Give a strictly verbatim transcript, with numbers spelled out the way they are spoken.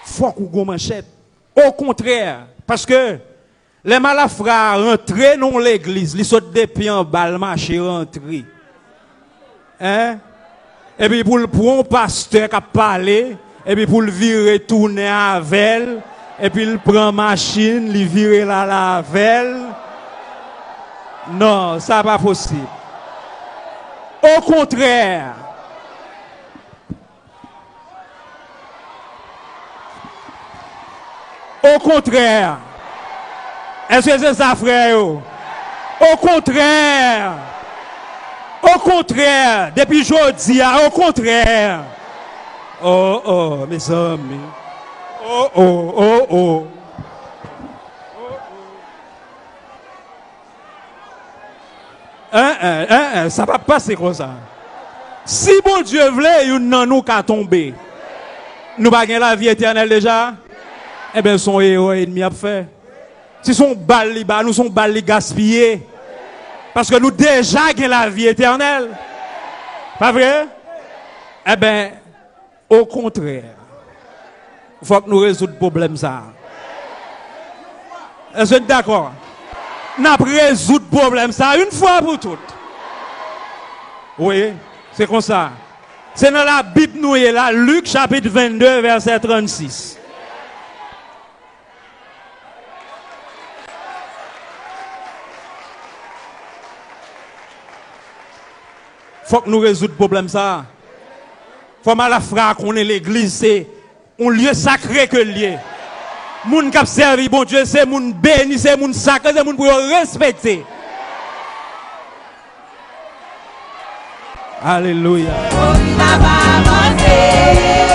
Fòk ou gon manchèt. Okontrè, paske lè malafra a rantre nan yon legliz, li sot depi anba, l mache rantre. Hein? Epi pou l pran yon pastè k ap pale, epi pou l vire tounen avè l, epi l pran machin, li vire l ale avè l. Non, sa pa posib. Okontrè, Okontrè. Èske se sa, frè yo? Okontrè. Okontrè. Depi jodi a, okontrè. Oh, oh, mezanmi. Oh, oh, oh, oh. En, en, en, en, sa p ap pase konsa. Si Bondye vle, youn nan nou ka tonbe. Nou pa gen lavi etènèl deja? Enben, se yon erè ènmi ap fè. Si se yon bal li ba nou, se yon bal li gaspiye. Paske nou deja gen lavi etènèl. Pa vre? Enben, Okontrè, fòk nou rezoud pwoblèm sa a. Èske n dakò? N ap rezoud pwoblèm sa a yon fwa pou tout. Wi, se konsa. Se nan Labib nou ye la, Lik chapit vennde, vèsè trannsis. Fòk nou rezoud pwoblèm sa a. Fò malafra a konnen legliz se yon lye sakre ke l ye. Moun k ap sèvi Bondye se moun beni, se moun sakre, se moun pou yo respekte. Alelouya. Pou n ap avanse.